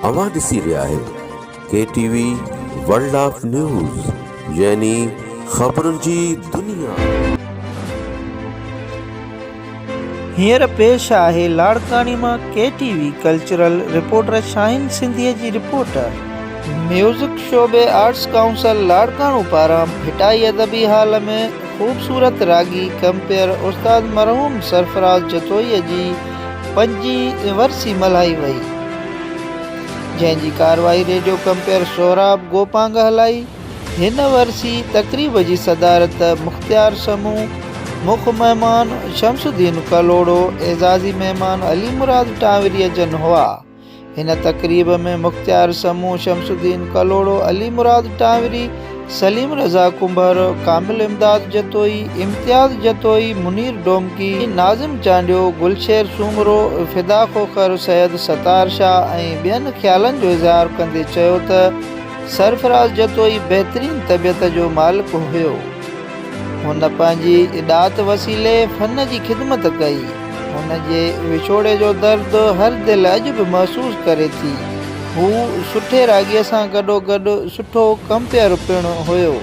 اوهان ڏسي رهيا آهيو K T V world of news يعني خبرن جي دنيا. هينئر پيش آهي لاڙڪاڻي مان K T V cultural reporter Shaheen سنڌيء جي رپورٽ. ميوزڪ شعبي آرٽس ڪائونسل لاڙڪاڻو پاران ڀٽائي ادبي هال ۾ خوبصورت راڳي ڪمپيئر استاد مرحوم سرفراز جتوئيء جي پنجين ورسي ملهائي وئي، جنهن جي ڪارروائي ريڊيو ڪمپيئر سهراب گوپانگ هلائي. هن ورسي تقريب جي صدارت مختيار سمون، مک مهمان شمس الدين ڪلهوڙو، اعزازي مهمان علي مراد ٽانوريء جن هئا. هن تقريب ۾ مختيار سمون، شمس الدين ڪلهوڙو، علي مراد ٽانوري، سليم رضا ڪنڀر، ڪامل امداد جتوئي، امتياز جتوئي، منير ڊومڪي، ناظم چانڊيو، گلشير سومرو، فدا کوکر، سيد ستار شاهه ۽ ٻين خيالن جو اظهار ڪندي چيو ته سرفراز جتوئي بهترين طبيعت جو مالڪ هيو. هن پنهنجي ڏات وسيلي فن جي خدمت ڪئي. هن جي وڇوڙي جو درد هر دل اڄ به محسوس ڪري ٿي. هو سٺي راڳيء سان گڏوگڏ سٺو ڪمپيئر پڻ هيو.